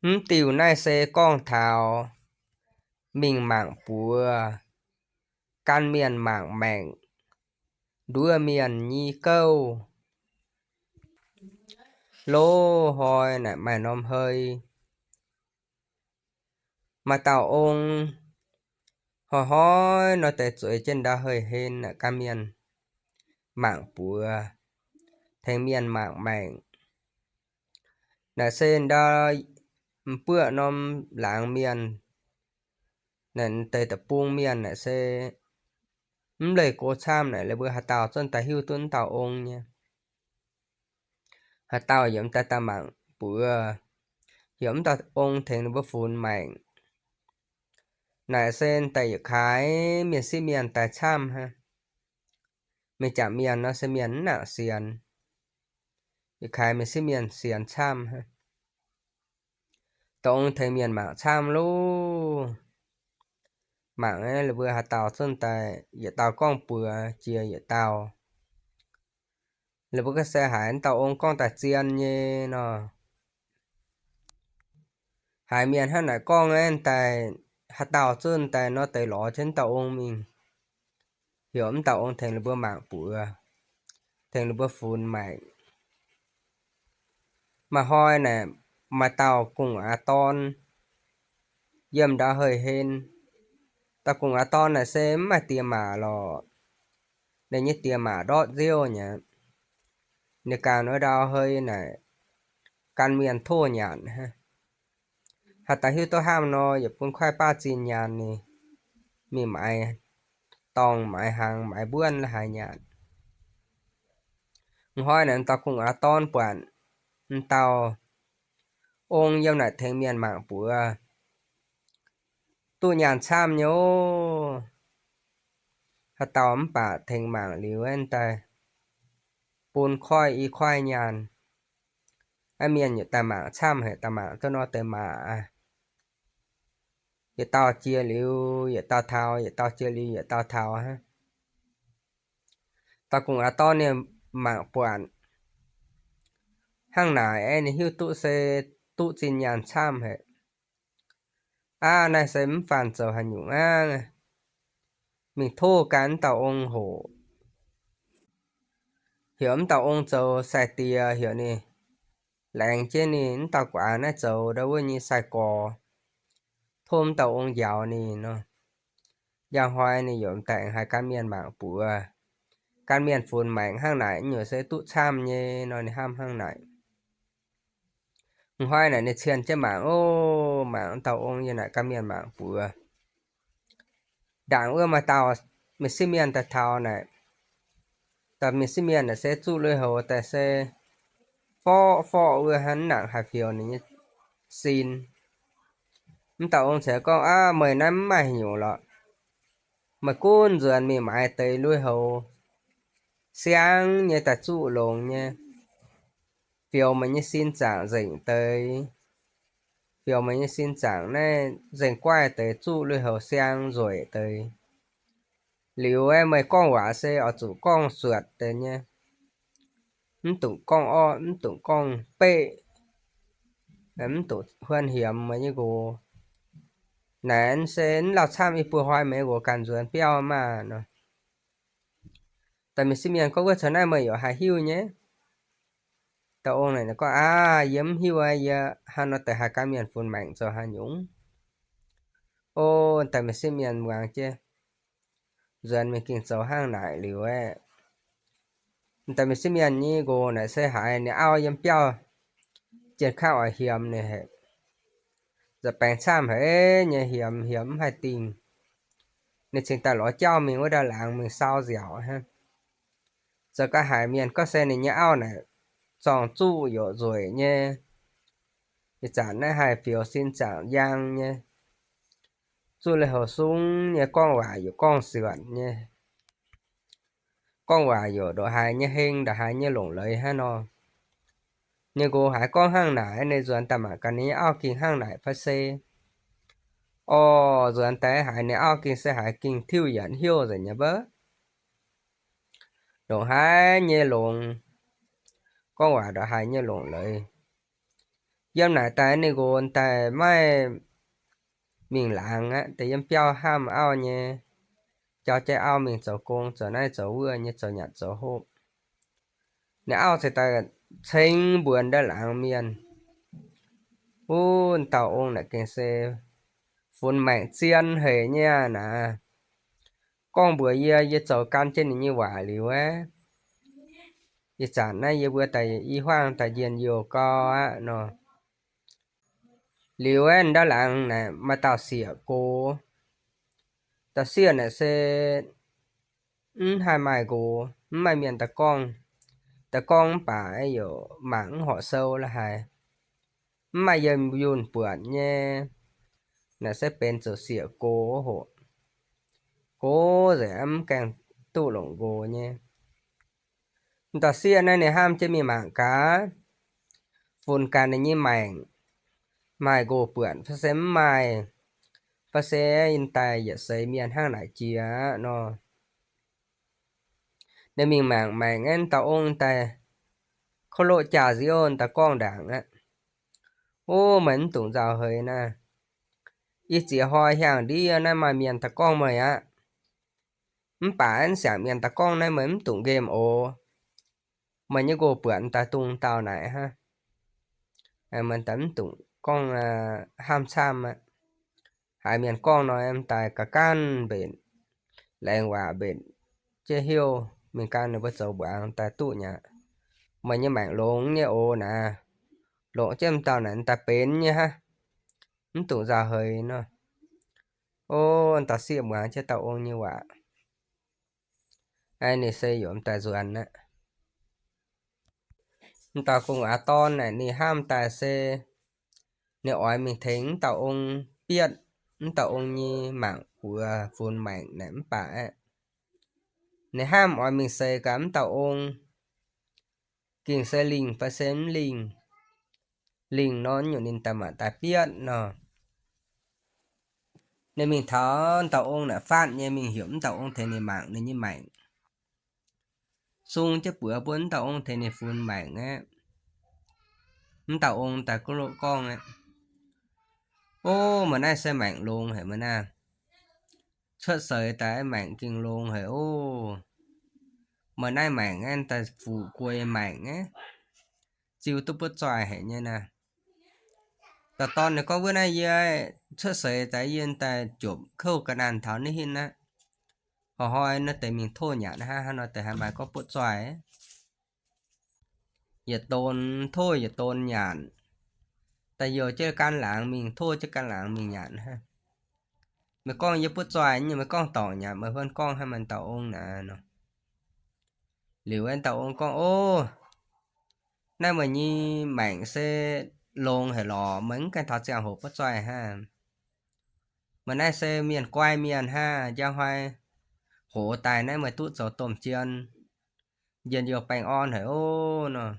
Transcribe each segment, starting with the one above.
Mv diuh naaiv se gorngv taux mingh mangc buoz, gan mienh mangc maengc, nduov mienh nyei gouv. Loz-hnoi naaic maaih norm hei, maaih dauh ong hnoi-hnoi nor deix zueiz jienv ndau hei-hlen naaic gan mienh mangc buoz, tengx mienh mangc maengc. Naaic se ndau m'buoqv norm laangz mienh, naaic deix deic-bung mienh naaic se mv leih go camv naaic, la'buo haaix dauh zunv daaih hiuv duqv m'dauh ong nyei. Haaix dauh yaac m'daaih daaih mangc buoz, heuc m'dauh ong tengx ninh mbuo funx maengc. Naaic se daaih yietc kaaix mienh sieqv mienh daaih camv hnangv. Mienh jangc mienh nor se mienh mv nangc sienx. Yietc kaaix mienh sieqv mienh sienx camv hnangv. Dauh ong tengx mienh mangc camv loh. Mangc la'buo haaix dauh zunv daaih yietc dauh gorngv buoz jiex yietc dauh. La'buo gorngv se haiz m'dauh ong gorngv daaih zien nyei nor. Haiz mienh hnangv naaic gorngv daaih, haaix dauh zunv daaih nor deix lorz jienv m'dauh ong mingh, heuc m'dauh ong tengx ninh mbuo mangc buoz, tengx ninh mbuo funx maengc. Maaih hnoi naaic, maaih dauh gu'nguaaz dorn yiem ndau hei-hlen. Dauh gu'nguaaz dorn naaic se mv maaih diex maac lorqc. Ninh nyei diex maac ndortv nziouv nyei. Ninh ganh wuov ndau hei naaic gan mienh tov nyanc hnangv. Haaix dauh hiuv duqv hnangv nor, yietc bun kuaaiv baav zinh nyaanh ninh mingh maaiz dorngh, maaiz hnaangx, maaiz mbuonv la'haaix nyanc. Hnoi naaic m'dauh gu'nguaaz dorn buatc m'dauh ong yiem naaic tengx mienh mangc buoz, duqv nyaanh camv nyei oc. Haaix dauh mv baac tengx mangc liuz daaih bun koiv i koiv nyaanh. Aav, mienh yietc daaih mangc camv haic, daaih mangc duqv nor deix maac aqv. Yietc dauh jiex liuz yietc dauh taux, yietc dauh jiex liuz yietc dauh taux hnangv. Dauh gu'nguaaz dorn ninh mangc buatc hnangv naaic, ninh hiuv duqv se duqv zinh nyaanh camv haic. Aav, naaiv se mv faanh zoux haaix nyungc aqv. Mingh tov gan m'dauh ong hoc, heuc m'dauh ong zoux sai-diex, heuc ninh laengz jienv ninh m'dauh gu'nguaaz naaiv zoux ndau wuov nyei sai-gorx, tov m'dauh ong njaaux ninh nor. Njang hnoi ninh yaac m'daaih aengx haih gan mienh mangc buoz, gan mienh funx maengc hnangv naaic, nyungc se duqv camv nyei nor, ninh hnamv hnangv naaic. Hnoi naaic ninh cien jienv mangc oc, mangc m'dauh ong yiem naaic gan mienh mangc buoz. Ndaangc wuov maaih dauh mienh sieqv mienh daaih taux naaic. Dauh mienh sieqv mienh naaic se zuqv lui-houx daaih se forv forv wuov hnangv, mv nangc haih fioux ninh nyei sin. M'dauh ong ceix gorngv, Aav, meih naaiv mv maaih haaix nyungc lorqc. Meih gunv nzuonx mingh maaiz deix lui-houx siang nyei daaih zuqv longx nyei, fioux meih nyei sin zaangc nzengc deix, fioux meih nyei sin zaangc naaiv nzengc guaih deix, zuqv lui-houx siang nzueic deix. Liuz aeqv, meih gorngv waac se oix zuqc gorngv suotc deix nyei, mv dungx gorngv orqv, mv dungx gorngv beqv, mv dungx huon hiemx meih nyei nqox. Naaic se mv lauh camv, i buo hnoi meih nyei nqox ganh nzuonx biauv maah! Nor, dauh mienh sieqv mienh gorngv, Wuov caux naaiv meih yaac haih hiuv nyei. Dauh ong naaic gorngv, Aav, yie mv hiuv aqv. Yie hnangv nor deix haih gan mienh funx maengc zoux haaix nyungc? O, dauh mienh sieqv mienh muangx jienv, nzuonx mingh gengh zoux hnangv naaic liuz aeqv, dauh mienh sieqv mienh nyei nqox naaic se haiz ninh auv yiem biauv jienh kangv oix hiemx ninh haic. Nza'baengx camv haic nyei, hiemx hiemx mv haih dingh. Ninh cingx daaih lorz jauv mingh wuov ndau laangz mingh saau nziaauc hnangv. Zoux gau haiz mienh gorngv se ninh nyei auv naaic zorng zuqv yoc nzueic nyei. Ih zanc naaiv haih fioux sin zaangc njang nyei, zuqv lui-houx sung nyei, gorngv waac yoc gorngv suatc nyei, gorngv waac yoc ndongc haaix nyei heng, ndongc haaix nyei longc leiz hnangv nor. Ninh nqox haiz gorngv hnangv naaic, ninh nzuonx daaih mangc gaax ninh nyei auv gengh hnangv naaic fai se. Orv, nzuonx daaih haiz ninh auv gengh se haiz gengh tiuv yienc hnyouv nzengc nyei mbouv, ndongc haaix nyei longx, gorngv waac ndongc haaix nyei longc leiz. Yiem naaic daaih ninh nqox daaih maiv mingh laangz aqv, deix yiem biauv hnamv auv nyei, jauv jaiv auv mingh zoux gong zoux naaiv zoux wuov nyei, zoux nyanc zoux hopv. Ninh auv ziouc daaih ceng mbuox nda'laangz mienh, Wuov dauh ong naaic gengh se funx maengc zien haic nyei aqv naaic. Gorngv mbuox yie, yie zoux gan jienv ninh nyei waac liuz aeqv, ih zanc naaiv yie mbuo daaih i hmuangv daaih njien-youh gau aqv nor. Liuz aeqv, nda'laangz naaic maaih dauh sieqv gox. Dauh sieqv naaic se mv haih maaih nqox, mv maaih mienh daaih gorngv. Daaih gorngv mv baac yaac mangc mv horpc sou la'haic, mv maaih yiem yunh buatc nyei. Naaic se benx zuqc sieqv gox hoc, gox nzengc, mv gaengh duqv longc nqox nyei. Dauh sieqv naaiv ninh hnamv jienv mingh mangc gaax, funx gaax ninh nyei maengc, maaih nqox buatc fai se mv maaih, fai se yiem daaih yietc seix mienh hnangv naaic jiex aqv nor. Ninh mingh mangc maengc aeqv, dauh ong daaih kouv loqv jaax-nziouv daaih gorngv ndaangc aqv, O, meih mv dungx nzauh heix naaiv. Ih ziex hnoi hiaangx ndiev naaiv maaih mienh daaih gorngv meih aqv. Mv baac aeqv, siangx mienh daaih gorngv naaiv meih mv dungx nqemh oc. Meih nyei nqox buatc daaih dungx dauh naaic hnangv. Meih daaih mv dungx gorngv hnamv camv aqv. Haiz mienh gorngv nor, daaih ga'ganh mbenc, laengz waac mbenc, jienv heuc mingh gan ninh mbuo zoux mbuangz daaih duqv nyei aqv. Meih nyei maengc longx nyei oc naaic. Longc jienv dauh naaic daaih benx nyei hnangv. Mv dungx nzauh heix nor. O, dauh sieqv muangx jienv dauh ong nyei waac, ninh se yaac daaih nzuonx aqv. Dauh gu'nguaaz dorn naaic ninh hnamv daaih se ninh oix mingh tengx mv dauh ong, bietv mv dauh ong nyei mangc buoz funx maengc naaic mv baac aeqv, ninh hnamv oix mingh seix gaax mv dauh ong, ging se lingh fai se mv lingh. Lingh nor nyungc ninh daaih mangc daaih bietv nor. Ninh mingh taux dauh ong naaic fatv nyei, mingh heuc mv dauh ong tengx ninh mangc ninh nyei maengc, sung jienv buoz bun mv dauh ong tengx ninh funx maengc aqv. Mv dauh ong daaih gorngv aqv, O, meih naaiv se maengc longx haic meih naaiv. Cuotv seix daaih maengc ging longx haic oc. Meih naaiv maengc aeqv, daaih fuqv guei maengc aqv, ziu duqv butv zoih haic nyei naaic. Dauh dorn ninh gorngv, Wuov naaiv yie cuotv seix daaih yie daaih jopc kouv ga'naanh taux naaiv hinv aqv. Hnoi-hnoi naaiv deix mingh tov nyanc hnangv, hnangv nor deix haih maaih gorngv butv zoih. Yietc donx tov yietc donx nyanc, daaih youh jienv gan laangz mingh, tov jienv gan laangz mingh nyanc hnangv. Meih gorngv yie butv zoih nyei, meih gorngv dorngc nyanc, meih huon gorngv hnangv, maaih dauh ong naaic nor. Liuz aeqv, dauh ong gorngv, O, naaiv meih nyei maengc se longx haic lorqc, meih mv gaengh taux ziangh hoc butv zoih hnangv. Meih naaiv se mienh guai mienh hnangv, njang hnoi hoz daaih naaiv meih duqv zoux domh jien, njien-youh baengh orn haic oc nor.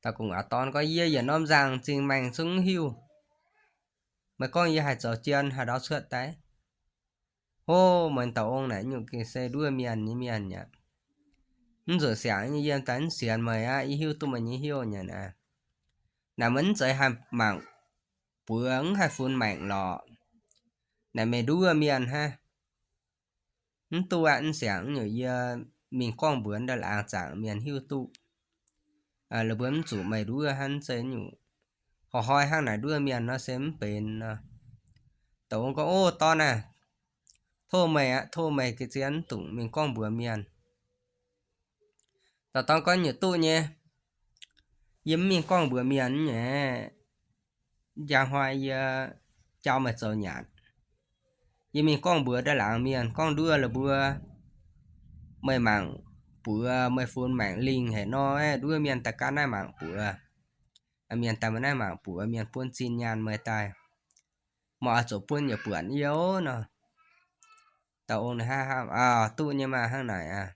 Dauh gu'nguaaz dorn gorngv, Yie yietc norm nzangc zingh maengc zungv mv hiuv. Meih gorngv yie haih zoux jien haaix ndau cuotv daaih? Hov, meih dauh ong naaic nyungc gengh se nduov mienh nyei mienh aqv. Mv nzuqc siangx nyei yiem daaih mv sienx meih aqv, yie hiuv duqv meih nyei heuc nyei naaic. Naaic meih mv zeiz haih mangc buoz, mv haih funx maengc lorqc. Naaic meih nduov mienh hnangv. Mv duqv aqv, mv siangx nyungc yie mingh gorngv mbuox nda'laangz zaangc mienh hiuv duqv. La'buo mv zuqc meih nduov hnangv, mv zeiz nyungc hnoi-hnoi hnangv naaic nduov mienh nor se mv benx nor. Dauh ong gorngv, O, dorn aah, tov meih aqv, tov meih ga'zien mv dungx mingh gorngv mbuox mienh. Dauh dorn gorngv, Nyungc duqv nyei. Yie mv mingh gorngv mbuox mienh nyei. Njang hnoi yie jauv meih zoux nyanc. Yie mingh gorngv mbuox nda'laangz mienh gorngv nduov la'buo, meih mangc buoz, meih funx maengc lingh haic nor, nduov mienh daaih ganh naaiv mangc buoz. Mienh daaih meih naaiv mangc buoz, mienh bun zinh nyaanh meih daaih, meih oix zuqc bun yietc buonc yie oc nor. Dauh ong ninh hnamv, Aa, duqv nyei maah, hnangv naaic aqv.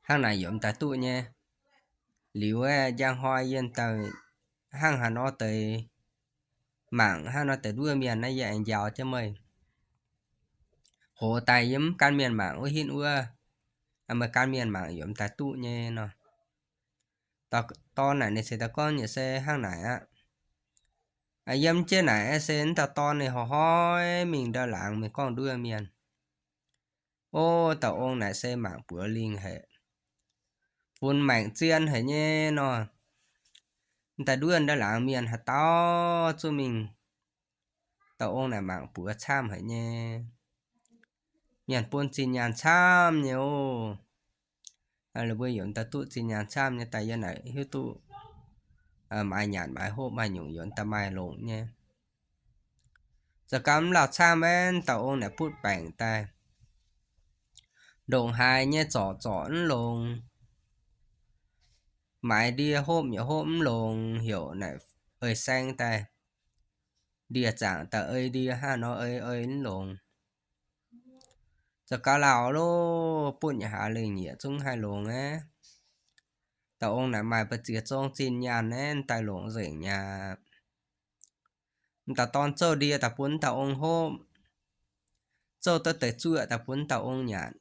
Hnangv naaic yaac daaih duqv nyei. Liuz aeqv, njang hnoi yie daaih hnangv haaix nor deix mangc, hnangv nor deix nduov mienh naaiv yie aengx njaaux jienv meih. Hoz daaih yie mv gan mienh mangc wuov hinv wuov, meih gan mienh mangc yaac daaih duqv nyei nor. dauh dorn naaic ninh ceix daaih gorngv nyei se hnangv naaic aqv. Yiem jienv naaic se wuov dauh dorn ninh hnoi-hnoi mingh ndau laangz mingh gorngv nduov mienh. O, dauh ong naaic se mangc buoz lingh haic, funx maengc zien haic nyei nor. Daaih nduov ndau laangz mienh haaix dauh zuqc mingh, dauh ong naaic mangc buoz camv haic nyei. Mienh bun zinh nyaanh camv nyei oc. Laaix mbuo yaac daaih duqv zinh nyaanh camv nyei daaih yie naaic hiuv duqv maaiz nyanc maaiz hopv maaih nyungc yaac daaih maaih longc nyei. Zoux gau mv lauh camv aeqv, dauh ong naaic butv baengc daaih, ndongc haaix nyei zorc zorc mv longx, maaiz ndie hopv yaac hopv mv longx, heuc naaic ei saeng daaih, ndie zaangc daaih ei ndie, hnangv nor ei ei mv longx. Zoux gau lauh loh, butv nyei hlaax lengh nyieqc zungv haih longx aqv. Dauh ong naaic maaih mbu'ziex zong zinh nyaanh aeqv, daaih longc nzengc mi'aqv. Dauh dorn zouv ndie daaih bun dauh ong hopv, zouv duqv deix zuoqv daaih bun dauh ong nyanc.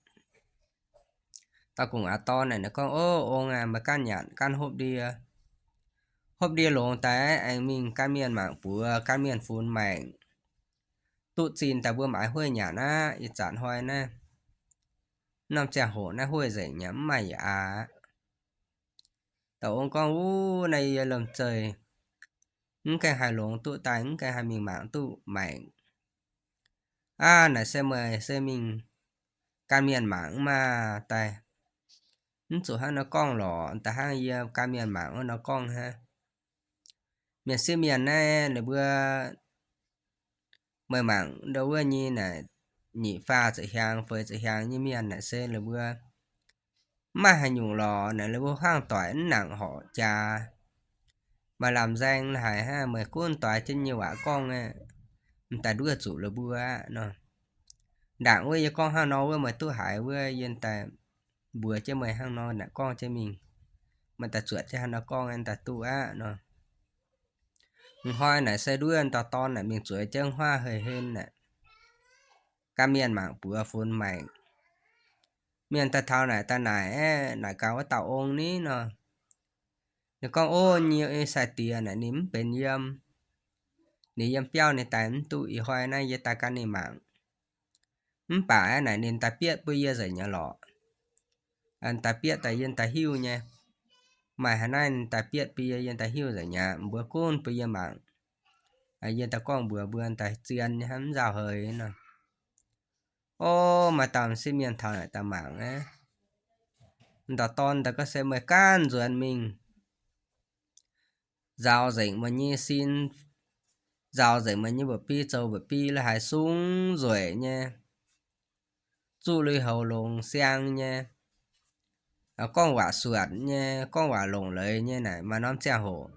Dauh gu'nguaaz dorn naaic ninh gorngv, O ong aac, meih ganh nyanc ganh hopv ndie. Hopv ndie longx daaih aengx mingh gan mienh mangc buoz, gan mienh funx maengc, duqv zinh daaih mbuo maaiz hueiv nyanc aqv. Ih zanc hnoi naaiv, norm ziangh hoc naaiv hueiv nzengc nyei, mv maaih yaac aqv. Dauh ong gorngv, Wuov naaiv yie lomh zeih mv gaengh haih longx duqv daaih, mv gaengh haih mingh mangc duqv maengc. Aav, naaic se meih se mingh gan mienh mangc maah daaih, mv zuqc hnangv nor gorngv lorqc. Da'hnangv yie gan mienh mangc wuov nor gorngv hnangv. Mienh sieqv mienh naaiv ninh mbuo, meih mangc ndau wuov nyei naaic, nyic faah ziepc hiaangx feix ziepc hiaangx nyei mienh naaic se ninh mbuo mv maaih haaix nyungc lorqc. Naaic ninh mbuo huaang doic mv nangc horc jaax, maaih lamh nzaeng haic hnangv. Meih gunv doix jienv nyei waac gorngv aeqv, m'daaih nduov zuqc ninh mbuo aqv nor. Ndaangc wuov yie gorngv hnangv nor wuov meih duqv haiz wuov, yie daaih mbuox jienv meih hnangv nor naaic gorngv jienv mingh. Meih daaih zuotc jienv hnangv nor gorngv aeqv, daaih duqv aqv nor. M'hnoi naaic se nduov dauh dorn naaic mingh zueiz jienv huaav hei-hlen naaic, gan mienh mangc buoz funx maengc. Mienh daaih taux naaic daaih naaic aeqv, naaic gaax wuov dauh ong ni nor. Ninh gorngv, O, nyei sai-diex naaic ninh mv benx yiem. Ninh yiem biauv ninh daaih mv duqv. Ih hnoi naaiv yie daaih gan ninh mangc. Mv baac aeqv, naaic ninh daaih bietv bun yie nzengc nyei lorqc. Daaih bietv daaih yie daaih hiuv nyei. Maaih haaix naaiv ninh daaih bietv bun yie, yie daaih hiuv nzengc nyei aqv. Mbuo gunv bun yie mangc. Yie daaih gorngv mbuox mbuo daaih zien nyei hnangv, mv nzauh heix nor. O, maaih dauh m'sieqv mienh taux naaic daaih mangc aqv. Dauh dorn daaih gorngv se meih ganh nzuonx mingh, nzaaux nzengc meih nyei sin, nzaaux nzengc meih nyei mba'bi, zoux mba'bi la'haaix sung nzueic nyei, zuqv lui-houx longx siang nyei, gorngv waac suatc nyei, gorngv waac longc leiz nyei naaic, maaih norm ziangh hoc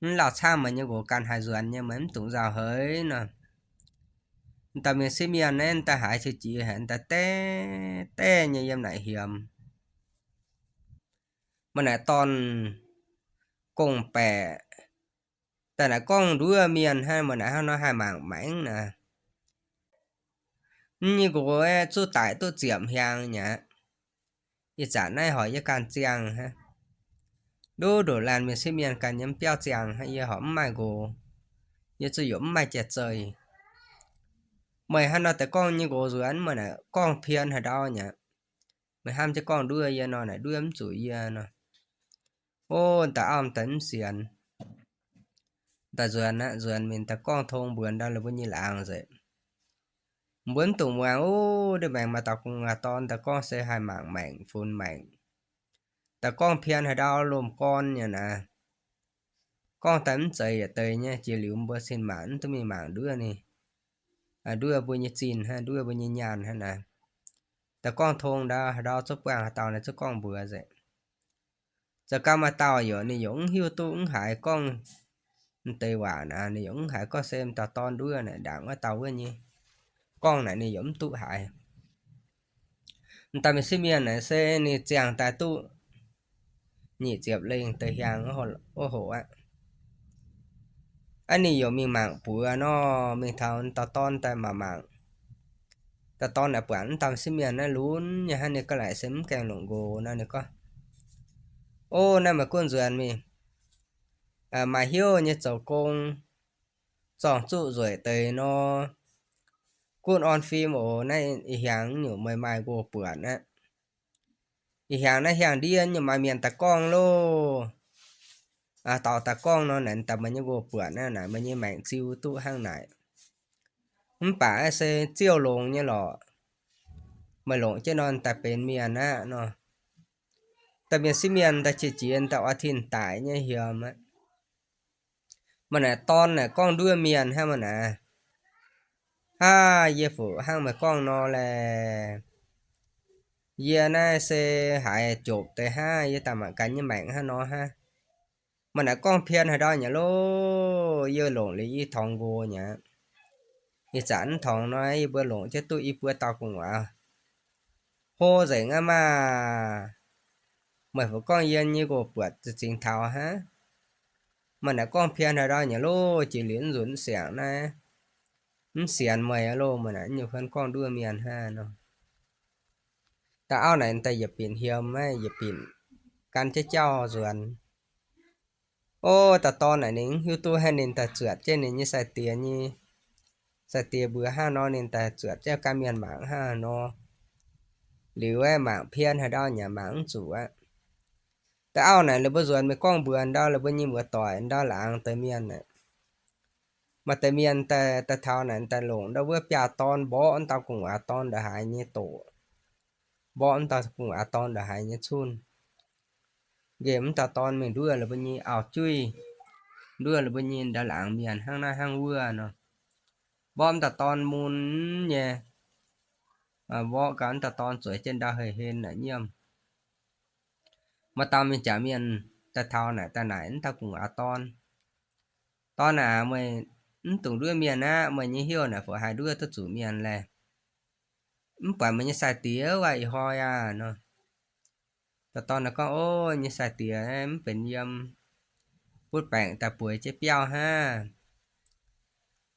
mv lauh camv meih nyei nqox ganh haih nzuonx nyei, meih mv dungx nzauh heix nor. M'daaih mienh sieqv mienh naaiv m'daaih haiz qiex jiez haic, m'daaih daev daev nyei yiem naaic hiemx. Meih naaic dorn gong-baeqc daaih naaic gorngv nduov mienh hnangv, meih naaic hnangv nor haih mangc maengx naaic. Mv nyei nqox aeqv, zuqv daic duqv ziepc hiaangx nyei aqv. Ih zanc naaiv horc yie ganh ziangh hnangv. Nduqc nduqc laanh mienh sieqv mienh ganh nyei mv biauv ziangh hnangv, yie horc mv maaih nqox. Yie zuqc yaac mv maaih jaax-zeih. Meih hnangv nor deix gorngv nyei nqox nzuonx, meih naaic gorngv pien haaix ndau nyei aqv. Meih hnamv jienv gorngv nduov yie nor naaic nduov mv zuqc yie nor. O, da'auv daaih mv sienx. Daaih nzuonx aqv, nzuonx mingh daaih gorngv tong mbuox ndau la'buo nyei laangz nzengc. Mbuo mv dungx muangx. O, ndiev maengx maaih dauh gu'nguaaz dorn daaih gorngv se haih mangc maengc, funx maengc. Daaih gorngv pien haaix ndau lomh gorn nyei naaic. Gorngv daaih mv zeiz yietc deix nyei, jiex liuz mbuo cin-maanc mv duqv mingh mangc nduov ninh, nduov mbuo nyei zinh hnangv, nduov mbuo nyei nyaanh hnangv naaic. Daaih gorngv tong ndau, haaix ndau zuqc buangh haaix dauh naaic zuqc gorngv mbuox nzengc. Zoux gau maaih dauh yaac ninh yaac mv hiuv duqv mv haiz gorngv m'deix waac naaic, ninh yaac mv haiz gorngv se m'daaih dorn nduov naaic ndaangc wuov dauh wuov nyei gorngv naaic ninh yaac mv duqv haiz. M'daaih mienh sieqv mienh naaic se ninh ziangh daaih duqv nyic ziepc lengh deix hiaangx wuov hoc aqv. Aav, ninh yaac mingh mangc buoz nor, mingh taux m'daaih dorn daaih mangc mangc. M'daaih dorn naaic buatc m'daaih sieqv mienh naaiv lunx nyei hnangv, ninh ga'naaiv se mv gaengh longc nqox nor, ninh gorngv, O, naaiv meih gunv nzuonx mingh, maaih hnyouv nyei zoux gong, zorng zuqv nzueic deix nor, gunv orn fim oc. Naaiv ih hiaangx nyungc meih maaih nqox buatc aqv. Ih hiaangx naaiv hiaangx ndiev nyungc maaih mienh daaih gorngv loh. Dauh daaih gorngv nor, naaic daaih meih nyei nqox buatc aqv, naaic meih nyei maengc ziux duqv hnangv naaic. Mv baac se ziouv longx nyei lorqc. Meih longc jienv nor daaih benx mienh aqv nor. Daaih mienh sieqv mienh daaih qiex jiez daaih oix tin-daic nyei hiemx aqv. Maaih naaic dorn naaic gorngv nduov mienh hnangv, maaih naaic, Aav, yie fuqv hnangv meih gorngv nor laeh. Yie naaiv se haiz jopc deix hnangv, yie daaih mangc gaax nyei maengc hnangv nor hnangv. Maaih naaic gorngv pien haaix ndau nyei loh, yie longc liuz i torngx nqox nyei aqv. Ih zanc mv torngx nor, yie mbuo longc jienv duqv i buo dauh gu'nguaaz hlo nzengc aqv maah. Meih fuqv gorngv yie nyei nqox buatc za'gengh taux hnangv. Maaih naaic gorngv pien haaix ndau nyei loh, jiex liuz mv nzunc mv siangx naaiv, mv sienx meih loh, maaih naaic nyungc huon gorngv nduov mienh hnangv nor. Da'auv naaic daaih yietc binc hiemx, yietc binc gan jienv jauv nzuonx. O, dauh dorn naaic ninh mv hiuv duqv haaix, ninh daaih zuotc jienv ninh nyei sai-diex nyei, sai-diex mbuox hnangv nor, ninh daaih zuotc jienv gan mienh mangc hnangv nor. Liuz aeqv, mangc pien haaix ndau yaac mangc mv zuqc aqv. Da'auv naaic la'buo nzuonx mingh gorngv mbuox ndau la'buo nyei muoz-doic ndau laangz deix mienh aeqv, maaih deix mienh daaih, daaih taux naaic daaih longc ndau wuov biaav-dorn mborqv wuov dauh gu'nguaaz dorn ndongc haaix nyei doqc, mborqv wuov dauh gu'nguaaz dorn ndongc haaix nyei cunh, nqemh wuov dauh dorn mingh nduov la'buo nyei auv-juiv, nduov la'buo nyei ndau laangz mienh hnangv naaiv hnangv wuov nor. Mborqv wuov dauh dorn mun nyei, mborqv gaax wuov dauh dorn zueiz jienv ndau hei-hlen naaic nyiemv. Maaih dauh mienh jaax mienh daaih taux naaic daaih naaic wuov dauh gu'nguaaz dorn, Dorn aac, meih mv dungx nduov mienh aqv. Meih nyei heuv naaic fuqv haih nduov duqv zuqc mienh laeh? Mv buatc meih nyei sai-diex waac ih hnoi aac nor. Dauh dorn naaic gorngv, O, nyei sai-diex mv benx yiem, butv baengc daaih bueix jienv biauv hnangv.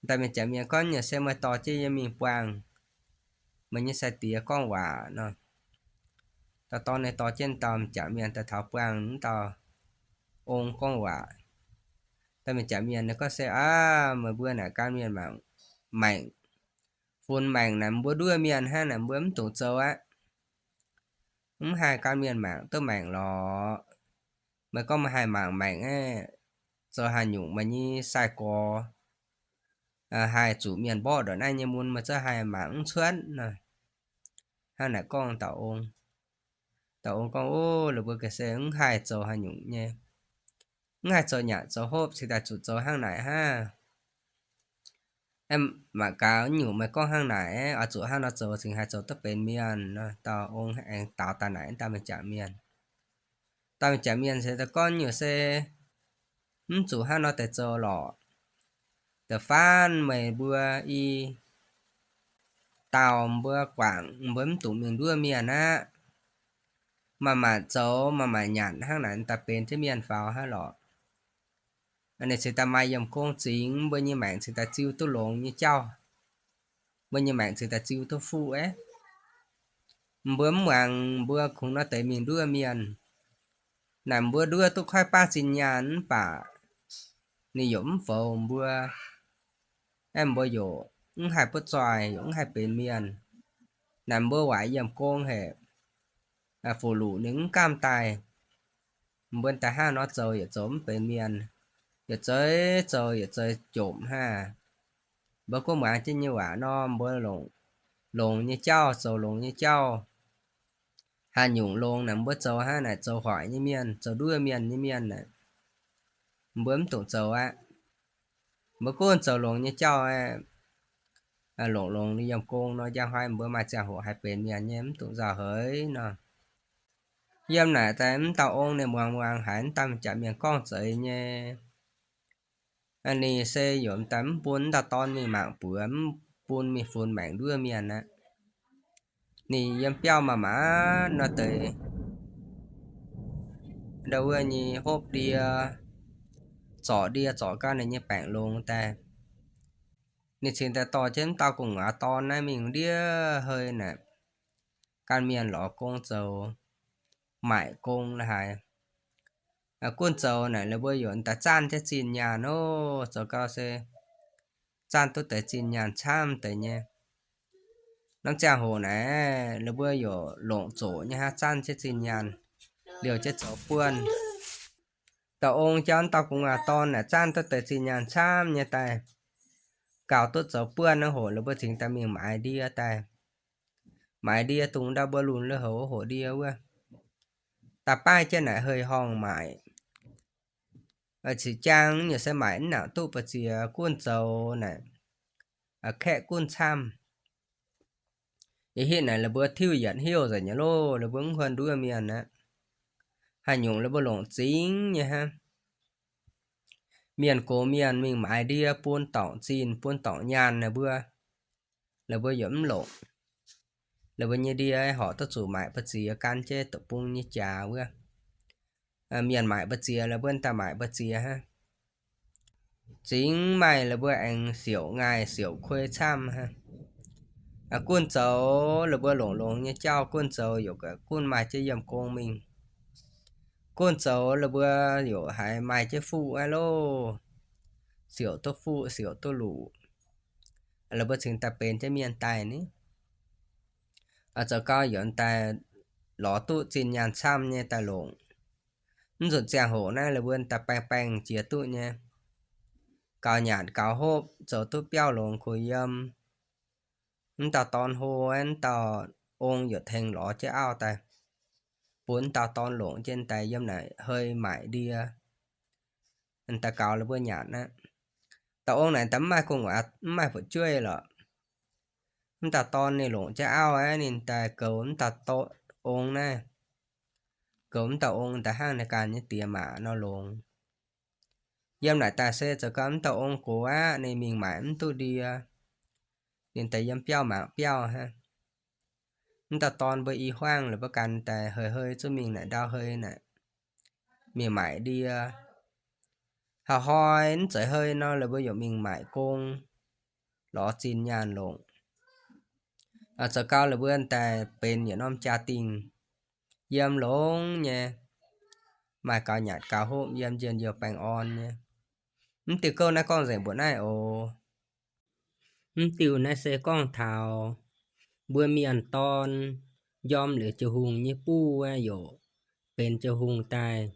Dauh mienh jaax mienh gorngv, Nyei se meih dorh jienv yie mingh buangh meih nyei sai-diex gorngv waac nor. Dauh dorn ninh dorh jienv dauh m'jangc mienh daaih taux buangh wuov dauh ong gorngv waac. Dauh m'jangc mienh ninh gorngv, Se aav, meih mbuo naaic gan mienh mangc maengc, funx maengc naaic mbuo nduov mienh hnangv naaic, mbuo mv dungx zoux aqv. Mv haih gan mienh mangc duqv maengc lorqc. Meih gorngv meih haih mangc maengc aeqv, zoux haaix nyungc meih nyei sai-gorx haih zuqc mienh mborqv ndongc naaiv nyei mun, meih zungv haih mangc mv cuotv nor. Hnangv naaic gorngv dauh ong. Dauh ong gorngv, O, lih mbuo ga'sie mv haih zoux haaix nyungc nyei, mv haih zoux nyanc zoux hopv, cingx daaih zuqc zoux hnangv naaic hnangv. Mangc gaax nyungc meih gorngv hnangv naaic, oix zuqc hnangv nor zoux cingx haih zoux duqv benx mienh nor. Dauh ong aengx daaux daaih naaic dauh m'jangc mienh. Dauh m'jangc mienh se daaih gorngv, Nyungc se mv zuqc hnangv nor deix zoux lorqc. Da'faanh meih mbuo i dauh mbuo guangc, mbuo mv dungx mingh nduov mienh aqv. Maaih maanc zoux maaih maanc nyanc hnangv naaic daaih benx jienv mienh faaux hnangv lorqc. Ninh cingx daaih maaih yiemh gong zingx, mbuo nyei maengc cingx daaih ziu duqv longx nyei jauv. Mbuo nyei maengc cingx daaih ziu duqv fuqv aqv. Mbuo mv muangx mbuo kungx nor deix mingh nduov mienh. Naaic mbuo nduov duqv koiv baav zinh nyaanh mv baac ninh yaac mv foux mbuo. Aeqv, mbuo yaac mv haih butv zoih, yaac mv haih benx mienh. Naaic mbuo waaic yiemh gong haic, fuqv-luqc ninh mv gaamv daaih. Mbuo daaih hnangv nor zoux yaac zoux mv benx mienh, yietc zeiz zoux yietc zeiz jomc hnangv. Mbuo gunv muangx jienv nyei waac nor, mbuo longc longx nyei jauv, zoux longx nyei jauv. Haaix nyungc longx naaic mbuo zoux hnangv naaic, zoux hoic nyei mienh, zoux nduov mienh nyei mienh naaic, mbuo mv dungx zoux aqv. Mbuo gunv zoux longx nyei jauv, longc longx yiem gong nor, njang hnoi mbuo maaih ziangh hoc haih benx mienh nyei, mv dungx nzauh heix nor. Yiem naaic daaih mv dauh ong ninh muangx muangx haiz mv dauh m'jangc mienh gorngv zeiz nyei. Ninh se yaac daaih mv bun mv dauh dorn mingh mangc buoz, mv bun mingh funx maengc nduov mienh aqv. Ninh yiem biauv maaih maanc nor deix ndau wuov nyei hopv ndie, zorc ndie zorc gau ninh nyei baengc longx daaih. Ninh cingx daaih dorh jienv mv dauh gu'nguaaz dorn naaiv mingh ndiev hei naaic, gan mienh lorz gong zoux, maaic gong la'haaix. Gunv zoux naaic la'buo yaac daaih zanc jienv zinh nyaanh oc. Zoux gau se zanc duqv deix zinh nyaanh camv deix nyei. Norm ziangh hoc naaic la'buo yaac longc zoqc nyei hnangv, zanc jienv zinh nyaanh, liouh jienv zoux buonv. Dauh ong jauv dauh gu'nguaaz dorn naaic zanc duqv deix zinh nyaanh camv nyei daaih, gaux duqv zoux buonv wuov hoc la'buo cingx daaih mingh maaiz ndie daaih. Maaiz ndie dungx ndau mbuo lunx lui-houx wuov hoc ndie wuov, daaih baaih jienv naaic hei-horngh maaic. Cingx jaang yaac se maaic mv nangc duqv ba'ziex, gunv zoux naaic kaeqv gunv camv. Ih hitv naaic la'buo tiuv yietc hiuv nzengc nyei loh, la'buo mv huon nduov mienh aqv. Haaix nyungc la'buo longc zingx nyei hnangv. Mienh gox mienh mingh maaiz ndie bun dorngc zinh bun dorngc nyaanh naaic mbuo, la'buo yaac mv longc. La'buo nyei ndie horpc duqv zuqc maaic ba'ziex gan jienv deic-bung nyei jaax wuov. Mienh maaic ba'ziex la'buo daaih maaic ba'ziex hnangv. Zingx maaih la'buo aengx siouc ngaih siouc kuei camv hnangv. Gunv zoux la'buo longc longx nyei jauv, gunv zoux yaac gunv maaih jienv yiem gong mingh. Gunv zoux la'buo yaac haiz maaih jienv fuqv aqv loh. Siouc duqv fuqv siouc duqv luqc, la'buo cingx daaih benx jienv mienh daaih ni. Zoux gau yaac daaih lorz duqv zinh nyaanh camv nyei daaih longc. Mv nzunc ziangh hoc naaiv la'buo daaih baengh baengh jiex duqv nyei. Gaux nyanc gaux hopv zoux duqv biauv longx kuh yiem. Mv dauh dorn hlo, mv dauh ong yaac tengx lorz jienv auv daaih, bun mv dauh dorn longc jienv daaih yiem naaic hei maaic ndie, daaih gaux la'buo nyanc aqv. Dauh ong naaic daaih mv maaih gu'nguaaz, mv maaih fu'jueiv lorqc. Mv dauh dorn ninh longc jienv auv aqv, ninh daaih goux mv dauh ong naaiv, goux mv dauh ong daaih hnangv ninh ganh nyei diex maac nor longx. Yiem naaic daaih se zoux gau mv dauh ong gox aqv, ninh mingh maaic mv duqv ndie, ninh daaih yiem biauv mangc biauv hnangv. Mv dauh dorn mbuo i huaangv la'buo ganh daaih hei hei zuqc mingh naaic ndau hei naaic, mingh maaic ndie. Haaix hnoi mv zeiz hei nor la'buo yaac mingh maaic gong, lorz zinh nyaanh longc. Zoux gau la'buo daaih benx yietc norm jaa-dingh, yiem longx nyei, maaih gaux nyanc gaux hopv, yiem njien-youh baengh orn nyei. Mv diuh gouv naaiv gorngv nzengc mbuoqc naaiv oc. Mv diuh naaiv se gorngv taux mbuo mienh dorn njormh liuz jiu-hungh nyei buv aqv, yaac benx jiu-hungh daaih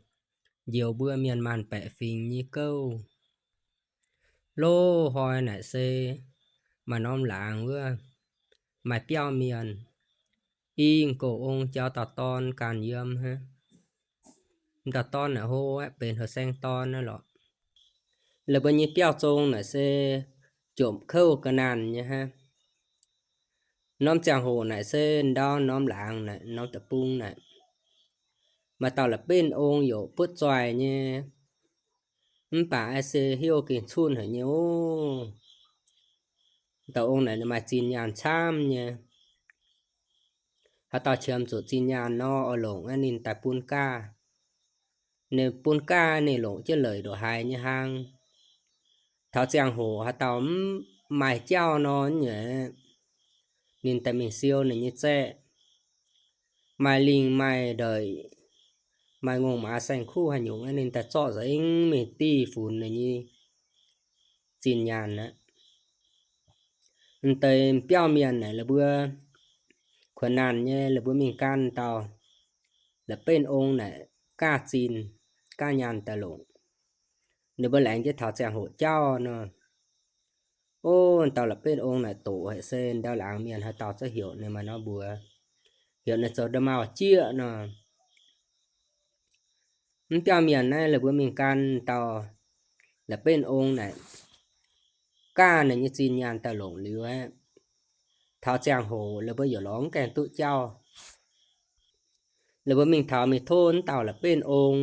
njoux mbuo mienh maanh baeqc fingx nyei gouv. Loz hnoi naaic se maaih norm laangz wuov, maaih biauv mienh, i gox ong jauv dauh dorn ganh yiem hnangv. Dauh dorn naaic hlo aqv, benx heuc saeng dorn naaiv lorqc. La'buo nyei biauv zong naaic se jomc kouv ga'naanh nyei hnangv. Norm ziangh hoc naaic se ndau norm laangz naaic, norm deic-bung naaic, maaih dauh la'benv ong yaac butv zoih nyei, mv baac se heuc gengh cunh haic nyei oc. Dauh ong naaic maaih zinh nyaanh camv nyei. Haaix dauh qiemx zuqc zinh nyaanh nor oix longc aqv ninh daaih bun gaav. Ninh bun gaav ninh longc jienv leic ndongc haaix nyei hlang. Taux ziangh hoc haaix dauh mv maaih jauv nor nyei, ninh daaih mingh siou ninh nyei zaeqv. Maaih lingh maaih ndeic, maaih ngongh maaih saeng-kuv haaix nyungc aqv ninh daaih zorqv nzengc mingh div funx ninh nyei zinh nyaanh aqv. M'deix biauv mienh naaic la'buo kuonx naanh nyei, la'buo mingh gan dauh la'benv ong naaic gaav zinh, gaav nyaanh daaih longc. Ninh mbuo laengz jienv taux ziangh hoc jauv nor, o, dauh la'benv ong naaic doqc haic se ndau laangz mienh haaix dauh za'gengh heuc ninh maaih norm mbuox, heuc ninh zoux nda'maauh jieqv nor. Mv biauv mienh naaiv la'buo mingh gan dauh la'benv ong naaic gaav ninh nyei zinh nyaanh daaih longc liuz aqv, taux ziangh hoc la'buo yaac lorz mv gaengh duqv jauv. La'buo mingh taux mingh tov mv dauh la'benv ong,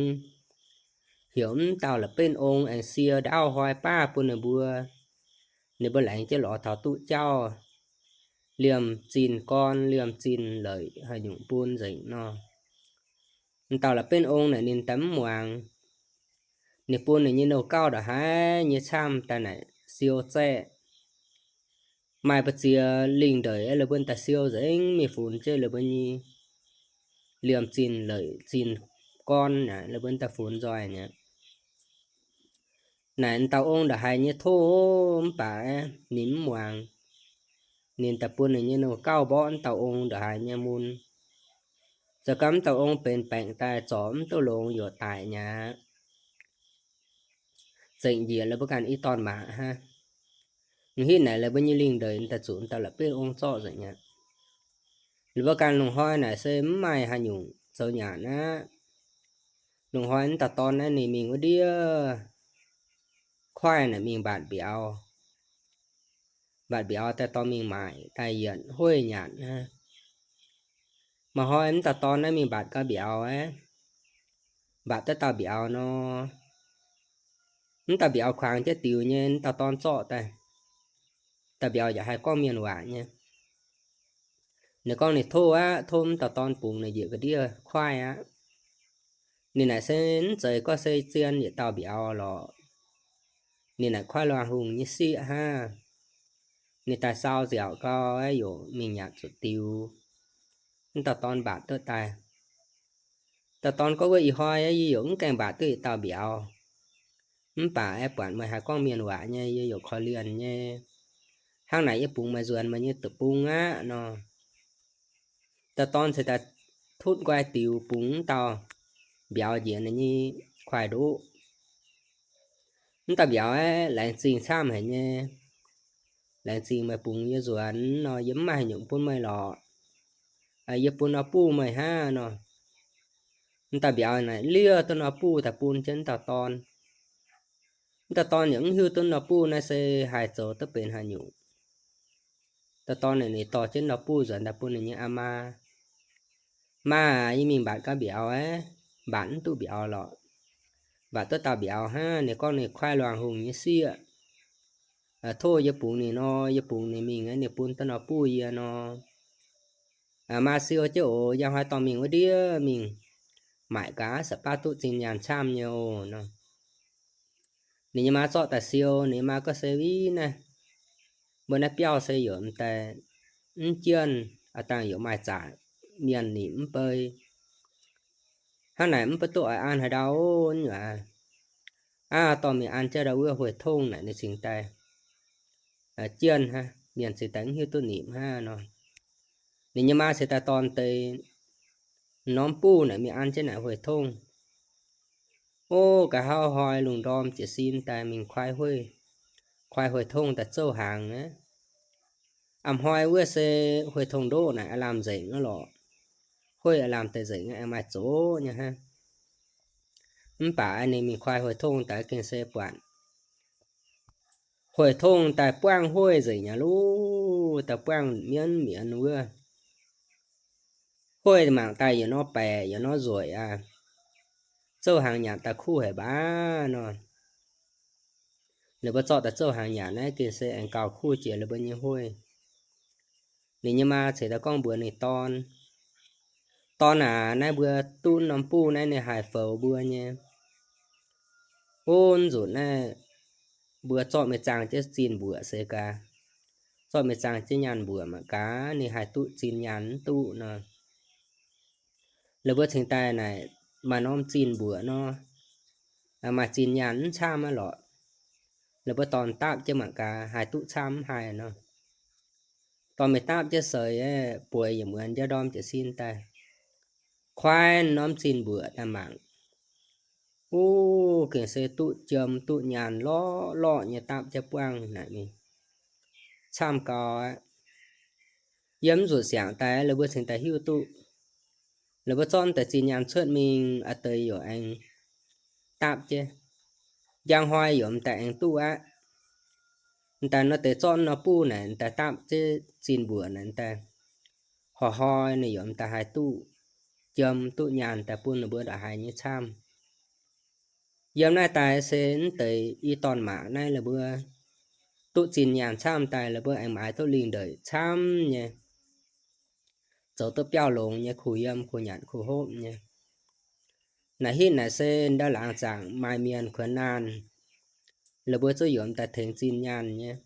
heuc mv dauh la'benv ong aengx sie ndaauv hnoi baav bun ninh mbuo. Ninh mbuo laengz jienv lorz taux duqv jauv, liemh zinh gorn liemh zinh leic haaix nyungc bun nzengc nor. M'dauh la'benv ong naaic ninh daaih mv muangx. Ninh bun ninh nyei nouh gauv ndongc haaix nyei camv daaih naaic siou zaeqv. Maaih ba'ziex lingh ndeic la'buo daaih siou nzengc mingh funx jienv la'buo nyei liemh zinh leic zinh gorn naaic, la'buo daaih funx nzoih naaic. Naaic dauh ong ndongc haaix nyei tov mv baac ninh mv muangx. Ninh daaih bun ninh nyei nouh gauh mborqv mv dauh ong ndongc haaix nyei mun. Zoux gau mv dauh ong benx baengc daaih zorc mv duqv longx yaac daic mi'aqv. Zengc njiec la'buo ganh i dorn-maac hnangv. Mv hitv naaic la'buo nyei lingh ndeic daaih zuqc dauh la'bieiv ong zorqv nzengc mi'aqv. La'buo ganh lungh hnoi naaic se mv maaih haaix nyungc zoux nyanc aqv. Lungh hnoi mv dauh dorn naaiv ninh mingh wuov ndiev kuaaiv naaic mingh mbatc mbiauz. Mbatc mbiauz daaih dorh mingh maaic daaih yietc hueiv nyanc hnangv. Maaih hnoi mv dauh dorn naaiv mingh mbatc gau mbiauz aqv. Mbatc duqv dauh mbiauz nor, mv dauh mbiauz kuangx jienv diux nyei, mv dauh dorn zorqv daaih. Dauh mbiauz yaac haih gorngv mienh waac nyei. Ninh gorngv ninh tov aqv, tov mv dauh dorn bungx ninh njiec ga'ndiev kuaaiv aqv. Ninh naaic se mv zeiz gorngv se zien yietc dauh mbiauz lorqc. Ninh naaic kuaaiv luangh hungh nyei sieqv hnangv. Ninh daaih sau nziaauc gau, yaac mingh nyanc zuqc diux. Mv dauh dorn mbatc duqv daaih. Dauh dorn gorngv, wuov ih hnoi yie yaac mv gaengh mbatc duqv yietc dauh mbiauz. Mv baac aeqv, buatc meih haih gorngv mienh waac nyei, yie yaac korv-lienh nyei. Hnangv naaic yie bungx meih nzuonx meih nyei deic-bung aqv nor. Dauh dorn ceix daaih tutv nqoi diux bungx mv dauh mbiauz njiec ninh nyei kuaaiv ndoqv. Mv dauh mbiauz aeqv, laengz zingh camv haic nyei. Laengz zingh meih bungx yie nzuonx nor, yie mv maaih haaix nyungc bun meih lorqc. Yie bun nor buv meih hnangv nor. Mv dauh mbiauz naaic liouh duqv nor buv daaih bun jienv mv dauh dorn. Mv dauh dorn yaac mv hiuv duqv nor buv naaiv se haih zoux duqv benx haaix nyungc. Dauh dorn ninh dorh jienv nor buv nzuonx daaih bun ninh nyei aa maa. Maa aac, yie mingh mbatc gau mbiauz aqv. Mbatc mv duqv mbiauz lorqc. Mbatc duqv dauh mbiauz hnangv, ninh gorngv ninh kuaaiv luangh hungh nyei sieqv. Tov yie bungx ninh nor, yie bungx ninh mingh aqv, ninh bun duqv nor buv yie nor. Maa siou jienv oc, njang hnoi dorh mingh wuov ndiev mingh maaic gaax, se baav duqv zinh nyaanh camv nyei oc nor. Ninh nyei maa zorqv daaih siou, ninh nyei maa gorngv, se win naaiv, mbuo naaiv biauv se yaac m'daaih mv jienv, a'dangh yaac maaih zaqc mienh nimc mv bei. Hnangv naaic mv baac duqv oix an haaix ndau nyuoqc aqv. Aav, dorh mingh an jienv ndau wuov Huih Tongh naaic ninh cingx daaih jienv hnangv, mienh cingx daaih mv hiuv duqv nimc hnangv nor. Ninh nyei maa cingx daaih dorh deix norm buv naaic mingh an jienv naaic Huih Tongh. Ov, nqa'haav hnoi lungh ndorm jiez sin daaih mingh kuaai hueiv, kuaai Huih Tongh daaih zouv hnaangx aqv. A'hnoi wuov se Huih Tongh ndoqv naaic aav lamh nzengc aqv lorqc. Hueiv aav lamh deix nzengc aqv, aengx maaih zoqc nyei hnangv. Mv baac ninh mingh kuaai Huih Tongh daaih gengh se buatc Huih Tongh daaih buangv hueiv nzengc aqv loh, daaih buangv mienv mienv wuov. Hueiv mangc daaih yietc norm baeqc yietc norm nzueic aqv. Zouv hnaangx nyanc daaih kuv haic baav nor. Ninh mbuo zorqv daaih zouv hnaangx nyanc naaiv gengh se aengx gauh kuv jiex ninh mbuo nyei hueiv. Ninh nyei maa ceix daaih gorngv mbuox ninh dorn, Dorn aac, naaiv mbuo duqv norm buv naaiv ninh haih foux mbuo nyei. Ov, nzunc naaiv mbuo zorqv mingh zaangh jienv zinh mbuoqc se gaax, zorqv mingh zaangh jienv nyaanh mbuoqc mangc gaax ninh haih duqv zinh nyaanh mv duqv nor. Laaix mbuo cingx daaih naaic maaih norm zinh mbuoqc nor, maaih zinh nyaanh mv camv aqv lorqc. Laaix mbuo dorh dapv jienv mangc gaax haih duqv camv mv haih nor. Dorh mingh dapv jienv seix aeqv, bueix yietc muonz njang ndorm jiez sin daaih, kuaaiv norm zinh mbuoqc daaih mangc. Ov, gengh se duqv jiem duqv nyaanh lorqc lorqc nyei dapv jienv buangv naaic mingh. Camv gau aqv. Yiem mv nzunc siangx daaih laaix mbuo cingx daaih hiuv duqv, laaix mbuo zorqv deix zinh nyaanh cuotv mingh a'deix yaac aengx dapv jienv. Njang hnoi yaac m'daaih aengx duqv aqv. M'daaih nor deix zorqv norm buv naaic m'daaih dapv jienv zinh mbuoqc naaic m'daaih, horc hnoi ninh yaac m'daaih haih duqv jiem duqv nyaanh daaih bun ninh mbuo ndongc haaix nyei camv. Yiem naaiv daaih se mv deix i dorn-maac naaiv laaix mbuo duqv zinh nyaanh camv daaih laaix mbuo aengx maaiz duqv lingh ndeic camv nyei, zoux duqv biauv longx nyei, kuh yiem kuh nyanc kuh hopv nyei. Naaic hitv naaic se ndau laangz zaangc maaih mienh kuonx naanh, laaix mbuo zuqc yaac m'daaih tengx zinh nyaanh nyei.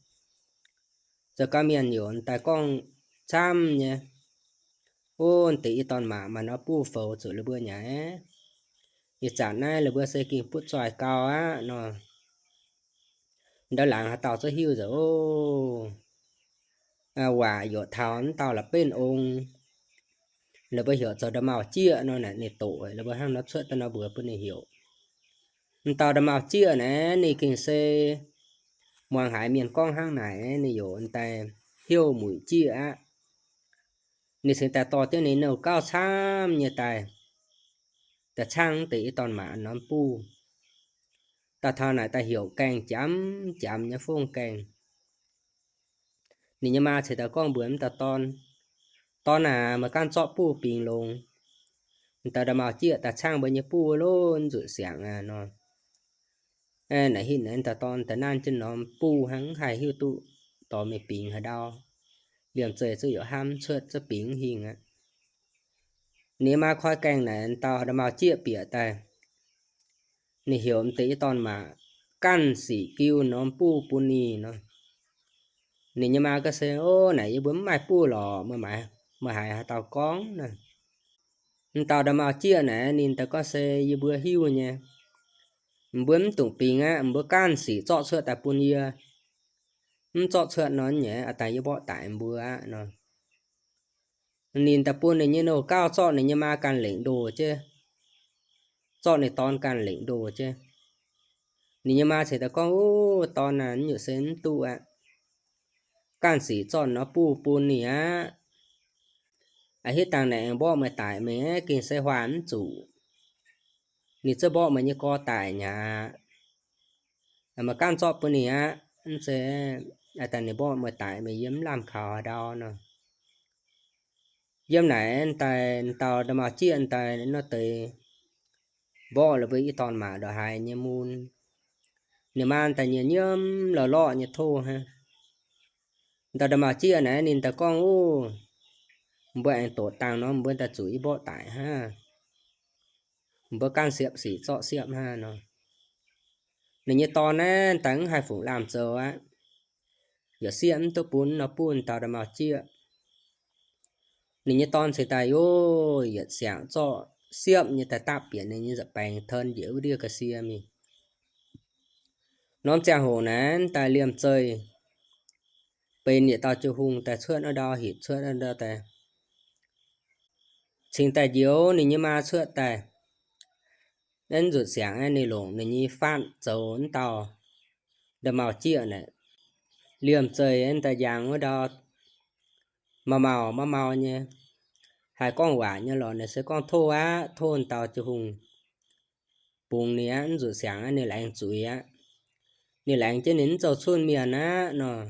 Zoux gau mienh yaac m'daaih gorngv camv nyei, ov, deix i dorn-maac maaih norm buv foux zuqc laaix mbuo nyei. Ih zanc naaiv la'buo se gengh butv zoih gau aqv nor. Ndau laangz haaix dauh zungv hiuv nzengc oc. Waac yaac taux wuov dauh la'benv ong, la'buo heuc zoux Nda'maauh Jieqv nor naaic ninh doqc, la'buo hnangv nor cuotv daaih nor mbuox bun ninh heuc. Wuov dauh Nda'maauh Jieqv naaic ninh gengh se muangx haiz mienh gorngv hnangv naaic, ninh yaac daaih heuc Muic Jieqv aqv. Ninh cingx daaih dorh jienv ninh nouh gauv camv nyei daaih, daaih caangv deix i dorn-maac norm buh. Daaih taux naaic daaih heuc gaengh jangx jangx nyei fongv gaengh. Ninh nyei maa cingx daaih gorngv mbuox wuov dauh dorn, Dorn aac, meih ganh zorqv buh bingx longx. Dauh Nda'maauh Jieqv daaih caangv mbuo nyei buh lov nzuqc siangx aqv nor. Naaic hitv naaic dauh dorn daaih nanv jienv norm buh hnangv, mv haih hiuv duqv dorh mingh bingx haaix ndau. Liemh zeih zuqc yaac hnamv cuotv zungv bingx mv hingh aqv. Ninh maa koi gaengh naaic dauh Nda'maauh Jieqv bieqc daaih, ninh heuc m'deix i dorn-maac ganh sic giu norm buh bun ninh nor. Ninh nyei maa gorngv se, Ov, naaic yie mbuo mv maaih buh lorqc, meih haiz haaix dauh gorngv naaic? M'dauh Nda'maauh Jieqv naaic ninh daaih gorngv se, Yie mbuo hiuv nyei. Mbuo mv dungx bingx aqv, mbuo ganh sic zorqv cuotv daaih bun yie. Mv zorqv cuotv nor nyei, a'dangh yie mborqv daic mbuo aqv nor. Ninh daaih bun ninh nyei nouh gauv zorqv ninh nyei maa ganh lengc ndoh jienv, zorqv ninh dorn ganh lengc ndoh jienv. Ninh nyei maa cingx daaih gorngv, Ov, dorn aac, naaiv nyungc se mv duqv aqv. Ganh sic zorqv norm buh bun ninh aqv. A'hitv dangh naaic aengx mborqv meih daic, meih gengh se huaang mv zuqc. Ninh zungv mborqv meih nyei gorx daic nyei aqv. Meih ganh zorqv bun ninh aqv. Mv zeiz a'dangh ninh mborqv meih daic, meih yiem mv lamh kaux haaix ndau nor. Yiem naaic daaih dauh Nda'maauh Jieqv daaih nor deix mborqv la'buo i dorn-maac ndongc haaix nyei mun. Ninh maa daaih nyiemv lorh lorh nyei tov hnangv. Dauh Nda'maauh Jieqv naaic ninh daaih gorngv, Ov, mbuo aengx doqc dangh nor, mbuo daaih zuqc yie mborqv daic hnangv. Mbuo ganh siepv sic zorqv siepv hnangv nor. Ninh nyei dorn naaiv daaih mv haih fungc lamh zoux aqv. Yaac siepv mv duqv bun nor bun dauh Nda'maauh Jieqv. Ninh nyei dorn cingx daaih yaac yietc siangx zorqv siepv nyei daaih dapv bieqc ninh nyei nza'baengx, tov njiec wuov ndiev ga'sie mingh. Norm ziangh hoc naaiv daaih liemh zeih benx yietc dauh jiu-hungh daaih cuotv wuov ndau, hitv cuotv wuov ndau daaih, cingx daaih njoux ninh nyei maa cuotv daaih. Naaiv nzunc siangx aeqv, ninh longc ninh nyei fatv zoux wuov dauh Nda'maauh Jieqv naaic, liemh zeih aeqv, daaih njang wuov ndau, mau mau mau mau nyei. Haih gorngv waac nyei lorqc, ninh se gorngv tov aqv, tov wuov dauh jiu-hungh bungx ninh aqv. Nzunc siangx aeqv, ninh laengz zuiz aqv. Ninh laengz jienv ninh mv zoux cunh mienh aqv nor.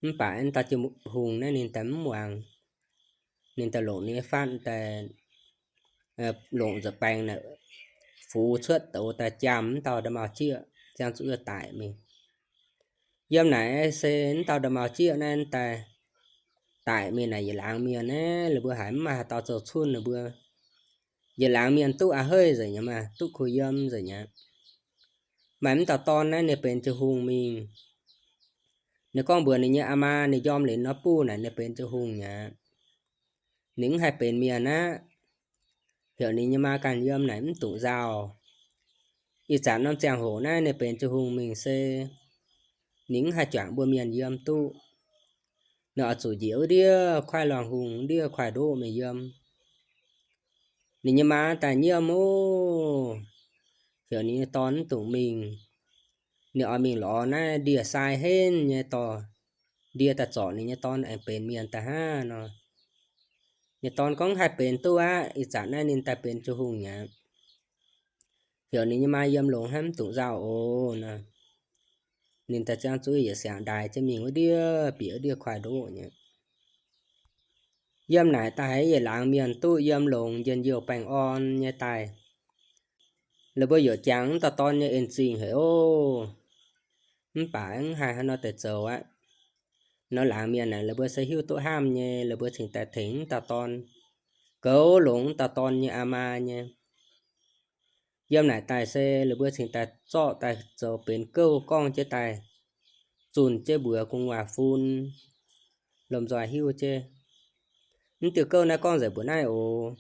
Mv baac wuov dauh jiu-hungh naaiv ninh daaih mv muangx. Ninh daaih longc ninh nyei fatv daaih, longc nza'baengx naaic fux cuotv douz daaih jaam wuov dauh Nda'maauh Jieqv, ziangh zuqc yaac daic mingh. Yiem naaic se wuov dauh Nda'maauh Jieqv naaiv daaih daic mingh naaic, yietc laangz mienh naaiv ninh mbuo haiz mv maaih haaix dauh zoux cunh ninh mbuo. Yietc laangz mienh duqv a'heiv nzengc nyei maah, duqv kuh yiem nzengc nyei aqv. Maaih wuov dauh dorn naaiv ninh benx jiu-hungh mingh. Ninh gorngv mbuox ninh nyei aa maa, ninh njormh liuz nor buh naaic ninh benx jiu-hungh nyei aqv. Ninh mv haih benx mienh aqv. Heuc ninh nyei maa ganh yiem naaic mv dungx nzauh. Ih zanc norm ziangh hoc naaiv ninh benx jiu-hungh mingh se ninh mv haih juangc mbuo mienh yiem duqv. Ninh oix zuqc njiec wuov ndiev kuaaiv luangh hungh, ndiev kuaaiv ndoqv mingh yiem. Ninh nyei maa daaih nyiemv oc. Heuc ninh nyei dorn mv dungx mingh. Ninh oix mingh lorz naaiv ndie-sai henv nyei dorh ndie daaih zorc ninh nyei dorn aengx benx mienh daaih hnangv nor. Ninh dorn gorngv haih benx duqv aqv. Ih zanc naaiv ninh daaih benx jiu-hungh nyei aqv. Heuc ninh nyei maa yiem longx hnangv, mv dungx nzauh oc nor. Ninh daaih ziangh zuqc yietc siangx ndaaix jienv mingh wuov ndiev bieqc wuov ndiev kuaaiv ndoqv nyei. Yiem naaic daaih haiz yietc laangz mienh duqv yiem longx njien-youh baengh orn nyei daaih. La'buo yaac jangx wuov dauh dorn nyei en-zingh haic oc. Mv baac mv haih haaix nor deix zoux aqv. Nor laangz mienh naaic la'buo se hiuv duqv hnamv nyei, la'buo cingx daaih tengx wuov dauh dorn, goux longx wuov dauh dorn nyei aa maa nyei. Yiem naaic daaih se la'buo cingx daaih zorqv daaih zoux benx gouv gorngv jienv daaih, zunh jienv mbuox gu'nguaaz-fun lomh nzoih hiuv jienv. Mv diuh gouv naaiv gorngv nzengc mbuoqc naaiv oc.